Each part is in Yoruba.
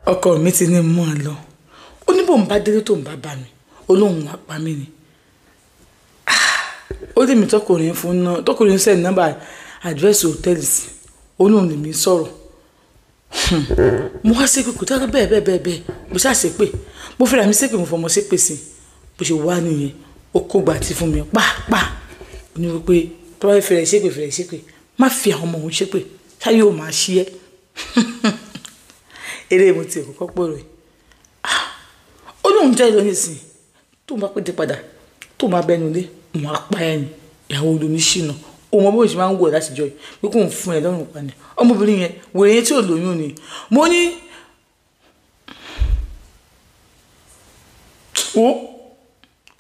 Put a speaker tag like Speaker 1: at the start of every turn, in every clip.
Speaker 1: Ọkọ mi ti ní mú ọ lọ. Ó ní bòun bá délé tó ń bá bá mi, olóhùn wá pa mí ni. Ó lè mi tọkùnrin fún náà, tọkùnrin send nọ́mbà àdírẹ́sì hòtẹ́ẹ̀lì sí, ó lóun lè mi sọ̀rọ̀. Mo wá ṣépè kò dára bẹ́ẹ̀ bẹ́ẹ̀ bẹ́ẹ̀ bẹ́ẹ̀, mo ṣáà ṣépè, mo fẹ́ra mi ṣépè, mo fọmọ ṣépè sí i. Bó ṣe wá nìyẹn, ó kó gbà tí fún mi pàápàá. Ó ní wípé tó bá fẹ́ ṣépè fẹ́rẹ̀ ṣépè, má fi àwọn ọmọ òun ṣépè, ṣá yóò máa ṣí ẹ́. Eré mo ti kọ́kọ́ pọ̀rọ̀ yìí. Ó lóun jẹ́ ìlọ nísìnyí, tóun bá pété padà, tóun bá bẹnu lé, òun á pa ẹ́ ni. Ìyàwó olóníṣìnà, òun mọ bó ṣe máa ń wọ̀ láti jọ yìí, pé kóun fún ẹ lọ́rùn pa ni. Ọmọbìnrin yẹn, wèrè yẹn tí ò lóyún ni. Mo ní, wo,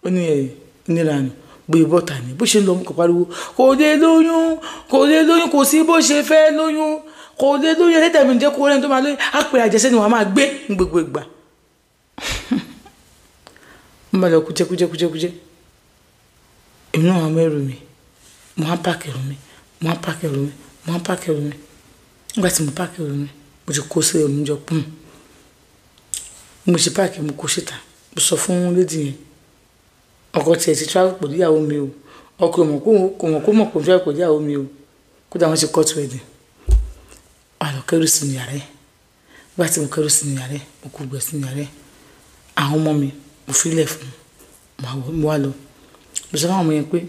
Speaker 1: ó ní ẹ̀ níranù, gbé bọ́tà ni. Bó ṣe ń lọ, mo kàn pariwo, kò lè lóyún, kò lè lóyún, kò sí bó ṣe fẹ́ lóyún, kò lè lóyún, ẹlẹ́dàá mi ń jẹ́ kó rẹ́ni tó máa lóyún, á pè àjẹsẹ́ ni wàá máa gbé ní gbogbo ìgbà. Mo bá lọ kújẹ́ kújẹ́ kújẹ́ kújẹ́. Èmi náà wá mú ẹrù mi, mo wá páàkì ẹrù mi, mo wá páàkì ẹrù mi, mo wá páàkì ẹrù mi. Nígbà tí mo páàkì ẹrù mi, mo ti kó sí ẹrù mi jọ pọ́n. Mo ṣe páàkì, mo kó síta. Mo sọ fún lady yẹn, ọkọ tiẹ̀ ti travel pẹ̀lú ìyàwó mi o. Ọkọ mọ̀ kó mọ̀ kó mọ̀ kó travel pẹ̀lú ìyàwó mi o. Kódà wọ́n ṣe court wedding. A lọ kẹ́rù sínú yàrá ẹ̀. Nígbà tí mo kẹ́rù sínú yàrá ẹ̀, mo kó gbẹ̀ sínú yàrá ẹ̀. Àwọn ọmọ mi, mo fi lẹ̀ fún un, mo wá lọ. Mo sọ fún àwọn ọmọ yẹn pé,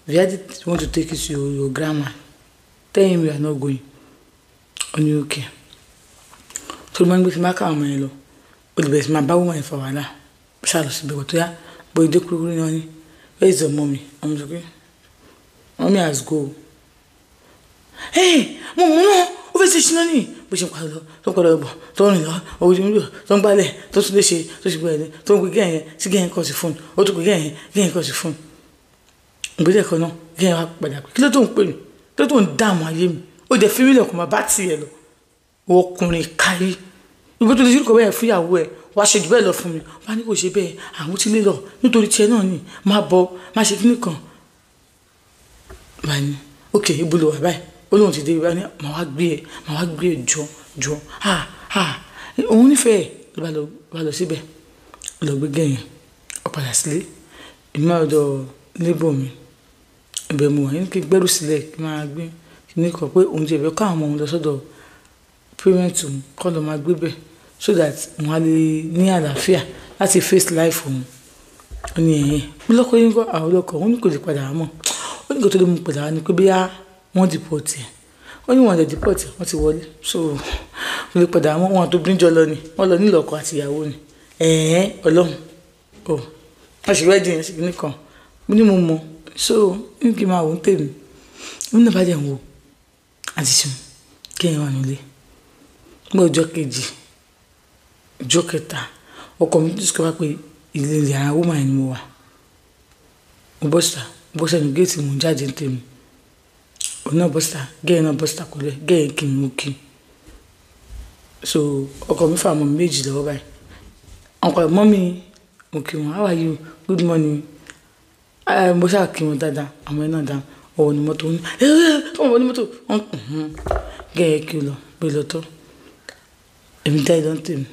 Speaker 1: if you want to take it to your grandma, tell him you are not going. Ó ní okay. Torí mo ń gbé tí máa ká àwọn ọmọ yẹn lọ, ó lè bẹ̀rẹ̀ sí máa bá woman yẹn fa wàhálà. Mo ṣáà lọ síbẹ̀ bọ̀ tó yá, bó dé kúrúkúrú ni wọ́n ní, where is your mommy? Ọmọ sọ pé, mommy has go. Hey, mo mú náà, ó fẹ́ ṣe ṣìnà ní. Bó ṣe ń padà lọ, tó ń padà bọ̀, tó ń rìn lọ, owó tí ń lò, tó ń gbálẹ̀, tó tún lè ṣe, tó ṣe gbẹ̀rẹ̀, tó ń gbé gẹ̀yẹn, sí gẹ̀yẹn kọ̀ sí fóònù, ó tún gbé gẹ̀yẹn, gẹ̀yẹn kọ̀ sí fóònù. Ìgbésẹ̀ kan náà, gẹ̀yẹn wá padà pé, kí ló tó ń pè mí? Kí ló tó ń dààmú ayé mi? Ó jẹ́ fi mí lẹ̀ kó máa bá tiẹ̀ lọ. Ọkùnrin kárí. Ìgbé tó lè ṣe kọ̀ bẹ́ẹ̀ fún ìyàwó ẹ̀, wá ṣe jù bẹ́ẹ̀ lọ fún mi. Wá ní kò ṣe bẹ́ẹ̀, àwọn tí lè lọ, nítorí tiẹ̀ náà ni, má bọ̀, má ṣe kíní kan. Bá ní, okay, ibo lo wà báyìí? Ó lóun ti dé ibi báyìí, màá wá gbé ẹ, màá wá gbé ẹ jọ, jọ. Ha, ha. Òun nífẹ̀ẹ́ ló bá lọ síbẹ̀. Ó lọ gbé gẹ̀yẹn, ó padà sílé. Èmi máa lọ labour mi. Ibẹ̀ mo wà ní kí n gbẹ́rù sílẹ̀ kí n máa gbé kíní kan pé òun ti ẹ̀fẹ̀ kó àwọn ọmọ òun lọ sọ́dọ̀ parent òun kó lọ máa gbé bẹ̀ so that òun á lè ní àlàáfíà láti face life òun. Ó ní ẹ̀yẹn. Mo lọ́kọ yín kọ́, àwọn olókọ, òun ní kò lè padà wá mọ́. Ó ní kò tó lè mú padà wá ni pé bí wọ́n deport ẹ̀. Ó ní wọ́n lè deport ẹ̀, wọ́n ti wọlé. So, kò lè padà wá mọ́, wọ́n tó bí jọ lọ ni. Wọ́n lọ nílò ọkọ àti ìyàwó ni. Ẹ̀hẹn, Ọlọ́run. Oh, wọ́n ṣe wedding ẹ̀ ṣe kíní kan. Mo ní mo mọ̀. So, ní kí n máa wò ó tèmi. Mo ní bá jẹ́ ń wò. Àti ṣeun, kí ẹ̀yin wà nílé. Ní ọjọ́ kejì, ọjọ́ kẹta, ọkọ mi discover pé ilé yàrá woman yẹn ni mo wà. Mo bọ́ síta, mo bọ́ sẹ́nu géètì mo ń jáde ní tèmi. Òun náà bọ́ síta, gẹ́ẹ̀ náà bọ́ síta kò lẹ̀, gẹ́ẹ̀ kí n mú kí. So, ọkọ mi fà ọmọ mi méjì lọ́wọ́ báyìí. Ọkọ mummy, mo kí wọn, how are you? Good morning. Mo ṣáà kí wọn dáadáa, àwọn ẹ̀ náà dáa. Ọwọ́ ni mọ́tò ní, ọwọ́ ni mọ́tò. Wọ́n gẹ́ẹ̀ kí lọ, gbé lọ tán. Èmi dá ìdán tèmi.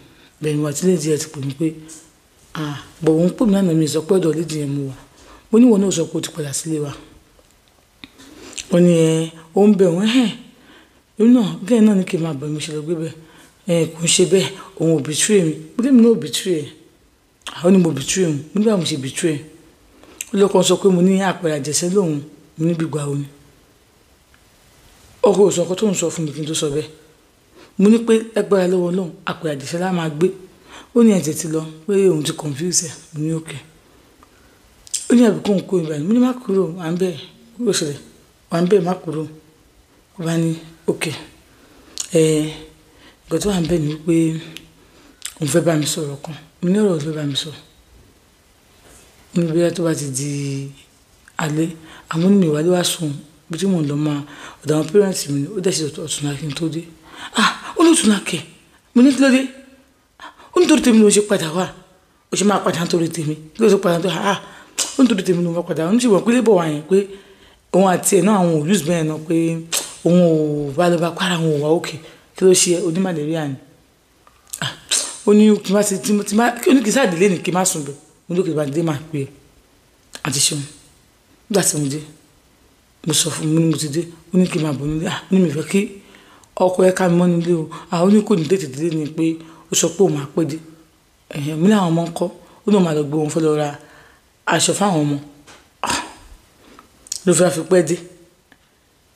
Speaker 1: Bẹ́ẹ̀ ni wà tí lady yẹn ti pè mí pé, ah, but òun pè mí lánàá mi sọ pé ọ̀dọ̀ lady yẹn mo wà. Mo ní ìwọ náà sọ pé o ti padà sílé wa. Ó ní ẹ, ó ń bẹ̀ wọ́n, ẹ̀. Èmi náà, gẹ́ẹ̀ náà ní kí n máa bọ̀, mo ṣe lọ gbé bẹ́ẹ̀. Ẹ̀ kò ń ṣe bẹ́ẹ̀, òun ò betray mi. Mo ní èmi náà ò betray ẹ̀. Ó ní mo betray òun. Mo ní báwo mo ṣe betray ẹ̀. Ó lọ́kàn sọ pé mo ní àpẹẹrẹ àjẹsẹ́ lóhun, mo ní gbígba òun. Ọkọ ò sọ nǹkan tó ń sọ fún mi kí n tó sọ bẹ́ẹ̀. Mo ní pé lágbára lọ́wọ́ Ọlọ́run, àpẹẹrẹ àjẹsẹ́ la máa gbé. Ó ní ẹ̀jẹ̀ ti lọ, pé òun ti confuse ẹ̀. Mo ní okay. Ó ní àbí kóun kúrò níbẹ̀. Mo ní má kúrò, à ń bẹ̀, kí ló ṣẹlẹ̀? Wà ń bẹ̀, má kúrò. Ó bá ní okay. Ẹ̀, nǹkan tó wà níbẹ̀ ni wípé òun fẹ́ bá mi sọ̀rọ̀ kan. Mo ní ọ̀rọ̀ wo ló fẹ́ bá mi sọ. Mo ní bóyá tó bá ti di alẹ́, àmọ́ ní mi wá lé wá sùn, ibi tí mò ń lọ máa, ọ̀dọ̀ àwọn parents mi ni, ó dẹ̀ ṣe ọ̀túnla kí n tó dé. Ah, ó ní ọ̀túnla kẹ̀. Mo ní kí ló dé? Ó ní torí tèmi ló ṣe padà wá. Ó ṣe máa padà nítorí tèmi. Kí ló ṣe padà nítorí, ah, ó ní torí tèmi ló máa padà. Ó ní ṣùgbọ́n pé labour wà yẹn pé òun àti ẹ̀ náà àwọn ò use bẹ́ẹ̀ náà pé òun ò bá lọ bá para òun ò wá okay. Kí ló ṣe ẹ́? Ó ní malaria ni. Ah, Ó ní kí n má ti tí má ó ní kí n sáà délé ní kí n má sùn bẹ̀. Mo ní kí n bá dé máa pè é. Àti ṣeun. Nígbà tí mo dé, mo sọ fún mi ní mo ti dé. Ó ní kí n máa bọ̀ nílé. Ah, ó ní mi fẹ́ kí ọkọ ẹ ká mi mọ́ nílé o. Ah, ó ní kò ní tètè dé ni pé ó sọ pé òun máa pẹ́ dé. Ẹ̀hẹn, mo ní àwọn ọmọ ń kọ́. Ó ní òun máa lọ gbé òun fẹ́ lọ ra aṣọ fáwọn ọmọ. Ah, ló fẹ́ fi pẹ́ dé.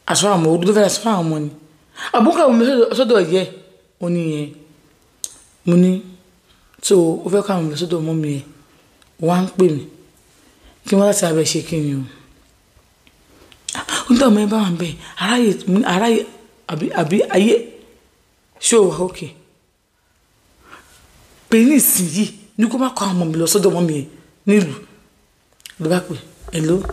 Speaker 1: Aṣọ àwọn ọmọ, ló fẹ́ ra aṣọ fáwọn ọmọ ni. Àbúkà mi sọ́dọ̀ yẹ. Ó ní yẹn. Mo ní, so ó fẹ́ ká mi sọ́dọ̀ ọmọ mi yẹn. Wọ́n á ń pè mí. Kí wọ́n láti abẹ ṣe kí ni o. Ó ní tọ́ ọmọ ẹ bá wà ń bẹ̀. Aráyè, aráyè, àbí, àbí ayé. Ṣé o wà okay? Pé ní ìsinyìí ní kó má kó àwọn ọmọ mi lọ sọ́dọ̀ ọmọ mi yẹn nílùú. Ló bá pè, hello.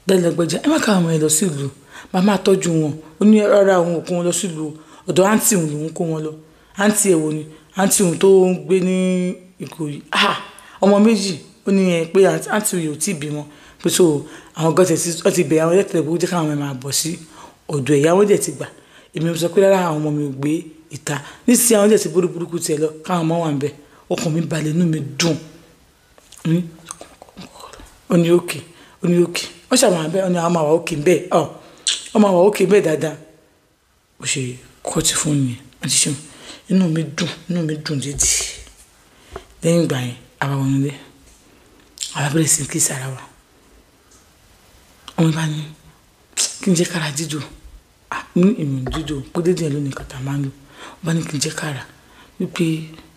Speaker 1: Daddy lágbájá, ẹ má ká àwọn ọmọ yẹn lọ sí ìlú. Màá máa tọ́jú wọn. Ó ní rárá òun ò kó wọn lọ sí ìlú. Ọ̀dọ̀ àǹtí òun lòún kó wọn lọ. Àǹtí ẹ̀ wo ni? Àǹtí òun tó ń gbé ní Ìkòyí. Ah! Ọmọ méjì. Ó ní yẹn pé àǹtí òun ò tí ì bímọ. Pé so àwọn gan tẹ̀ sí, wọ́n ti bẹ̀ àwọn ẹlẹ́tẹ̀lẹ̀ pé ó jẹ́ káwọn ọmọ ẹ máa bọ̀ sí ọ̀dọ̀ ìyá wọn dẹ̀ ti gbà. Èmi mo sọ pé rárá àwọn ọmọ mi ò gbé ìta. Nísinsìnyí àwọn dẹ̀ ti borí burúkú tiẹ̀ lọ káwọn ọmọ wà níbẹ̀. Ọkàn mi balẹ̀, inú mi dùn. Ó ní okay, ó ní okay. Wọ́n ṣàwọn àbẹ́, ó ní àwọn máa wà okay bẹ́ẹ̀. Ọ̀, wọ́n máa wà okay bẹ́ẹ̀ dáadáa. Ó ṣe kọ́ọ̀tì fún mi, àti ṣeun. Inú mi dùn, inú mi dùn dídì. Lẹ́yìn ìgbà yẹn, a bá wọnú ilé. A bá bẹ̀rẹ̀ sí ní kiss ara wa. Ọmọ bá ní kí n jẹ́ kára dídùn. Ah, mo ní èmi ò dídùn, pé dídùn yẹn ló ní nǹkan tí a máa ń lò. Ó bá ní kí n jẹ́ kára, wípé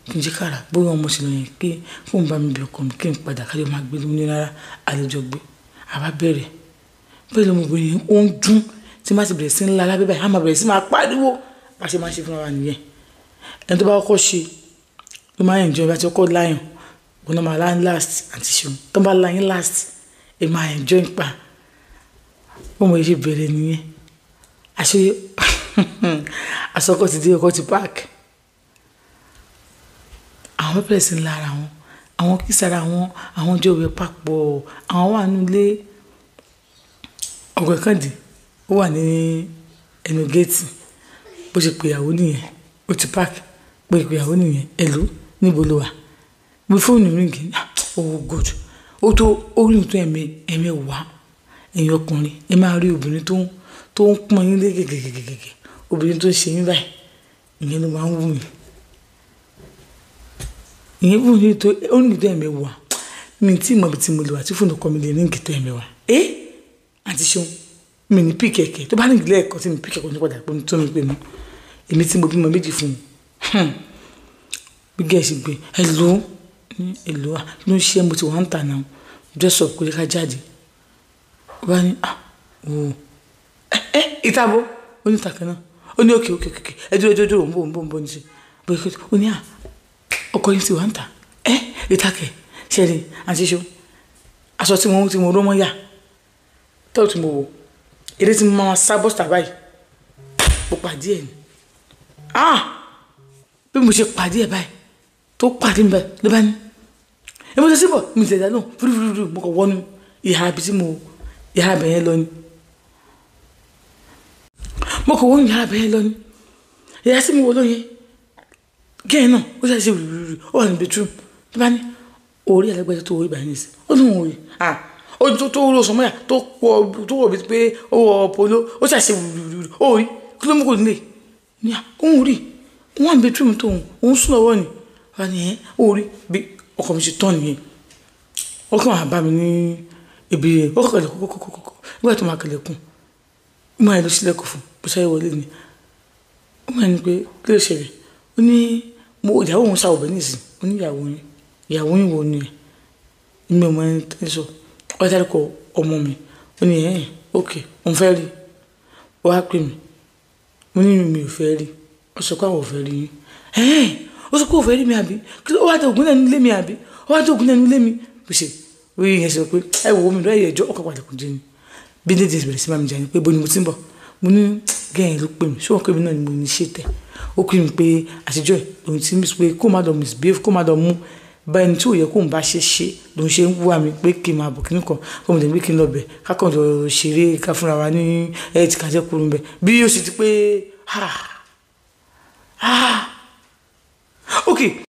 Speaker 1: kí n jẹ́ kára, bóyá ọmọ ṣe lọ yẹn pé kó ń bá mi bẹ̀ ọkọ mi kí n padà ká lè máa gbé ní rárá, a lè jọ gbé. A bá bẹ̀rẹ̀. Bẹ́ẹ̀ lọmọbìnrin yẹn ó ń dún. Tí má ti bẹ̀rẹ̀ sí ń la lábẹ́ báyìí, a máa bẹ̀rẹ̀ sí máa pariwo. Bá ṣe máa ṣe fún wa nìyẹn. Ẹni tó bá kọ́kọ́ ṣe ló máa enjoy, bá ti kọ́kọ́ láyàn, òun náà máa lá last àti ṣeun. Tó bá lá yín last, ẹ máa enjoy pa. Bí mo ṣe bẹ̀rẹ̀ nìyẹn. Àṣé aṣọ ọkọ ti dé, ọkọ ti park. Àwọn bẹ̀rẹ̀ sí ń la ara wọn. Àwọn kiss ara wọn, àwọn jọ wẹ̀ papọ̀, àwọn wà nínú ilé. Ọkọ ẹ̀ kan dé, ó wà ní ẹnu géètì. Bó ṣe pé ìyàwó nìyẹn, ó ti park. Pé ìyàwó nìyẹn, hello, níbo lo wà? Bí fóònù ring, oh God. Ó tó, ó ring tó ẹ̀mí, ẹ̀mí wá. Ẹ̀yin ọkùnrin, ẹ máa rí obìnrin tó ń, tó ń pọ́n yín lé gẹ́gẹ́gẹ́gẹ́. Obìnrin tó ń ṣe yín báyìí, ìyẹn ló máa ń wù mí. Ìyẹn wù mí tó, ó ring tó ẹ̀mí wá. Mi tí mọ̀ bí tí mo lè wà tí fóònù ọkọ mi lè ring tó ẹ̀mí wá. Eh! Àǹtí ṣeun, mi ní pick ẹ̀kẹ́. Tó bá ring lẹ́ẹ̀kan tí mi pick ẹ̀kọ́ ní padà pé tó mi pè mọ́. Èmi tí mo bímọ méjì fún un. Bí girl ṣe gbé, hello, ní hello, ah, kí ló ń ṣe ẹ́? Mo ti wà ń tà náà. Dress up kó jẹ́ ká jáde. Ó bá ní, ah, oh. Eh, ìta bo? Ó ní ìta kan náà. Ó ní okay, okay, okay. Ẹ dúró, dúró, dúró, ń bọ̀, ń bọ̀, ń bọ̀ níṣẹ́. Bóyá ó ní, ah, ọkọ yín ti wà ń tà. Eh, ìta kẹ̀. Ṣé rí, àǹtí ṣeun. Aṣọ tí mo ró mọ́ yà. Tọ́ tí mo wò. Eré tí mo máa sá bọ́sítà báyìí. Mo pàdé ẹ̀ ni. Ah! Bí mo ṣe pàdé ẹ̀ báyìí, tó pàdé mi báyìí, ló bá ní. Èmi ò ṣe síbọ̀, mi ò tẹ̀lé lóhùn. Fúrú fúrú fúrú, mo kàn wọnú ìhà ibi tí mo, ìhà ibẹ̀ yẹn lọ ni. Mo kàn wọnú ìhà ibẹ̀ yẹn lọ ni. Ìhà tí mo wọ lọ yẹn, girl náà, ó ṣe ṣe wùrùwùrù, ó wà ní bedroom. Ló bá ní, orí ẹlẹ́gbẹ̀ẹ́ tó wọ ibà yẹn nísìnyí. Ó ní òun ò rí. Ah! Ó tó ró sọmọ́ yà, tó wọ, tó wọ bí pé ó wọ polo, ó ṣe ṣe wùrùwùrù, ó rí. Kí ló mú kó nílé? Ní à, òun ò rí. Òun wà ní bedroom tó òun, òun sùn lọ́wọ́ ni. Ó bá ní ẹ́, ó rí bí ọkọ mi ṣe tán nìyẹn. Ó kàn wá bá mi ní ibi, ó kàn kọlẹ̀kùn kókókókó. Nígbà tó máa kọlẹ̀kùn, ó máa lọ sílẹ̀kùn fún, bó ṣe wọlé ni. Ó máa ní pé kí ló ṣẹlẹ̀? Ó ní mo, ìyàwó òun sá ọbẹ̀ nísìnyí. Ó ní ìyàwó yín, ìyàwó yín wo ni ẹ? Èmi ò mọ ẹni tí ń sọ. Ó dárúkọ ọmọ mi. Ó ní ẹ́, okay, òun fẹ́ rí. Ó wá pè mí. Mo ní mi ò fẹ́ rí. Ó sọ pé àwọn ò fẹ́ rí yín. Ẹ́n! Ó sọ pé òun fẹ́ rí mi àbí? Kí ló wá dé ògùn lẹ́nu ilé mi àbí? Ó wá dé ògùn lẹ́nu ilé mi. Bó ṣe, orí yẹn sọ pé ẹ wo mi lóye ẹjọ́ ọkọ̀ padà kò dé ni. Bí dédé bẹ̀rẹ̀ sí máa mi jà ní pé bó ni mo ti ń bọ̀. Mo ní girl yẹn ló pè mí. Ṣé wọ́n pè mí náà ni mo ní ṣe tẹ̀? Ó pè mí pé àtijọ́ ẹ̀ lòun ti miss pé kó má lọ misbehave, kó má lọ mú bá ẹni tí ò yẹ kó ń bá ṣe ṣe lòun ṣe ń wá mi pé kí n máa bọ̀ kíní kan kó mo lè gbé kí n lọ bẹ̀ ká kàn lọ ṣeré ká fúnra wa ní ẹ̀ tí ká jẹ́ kúrú bẹ̀. Bí ó ṣe ti pé ah ah okay.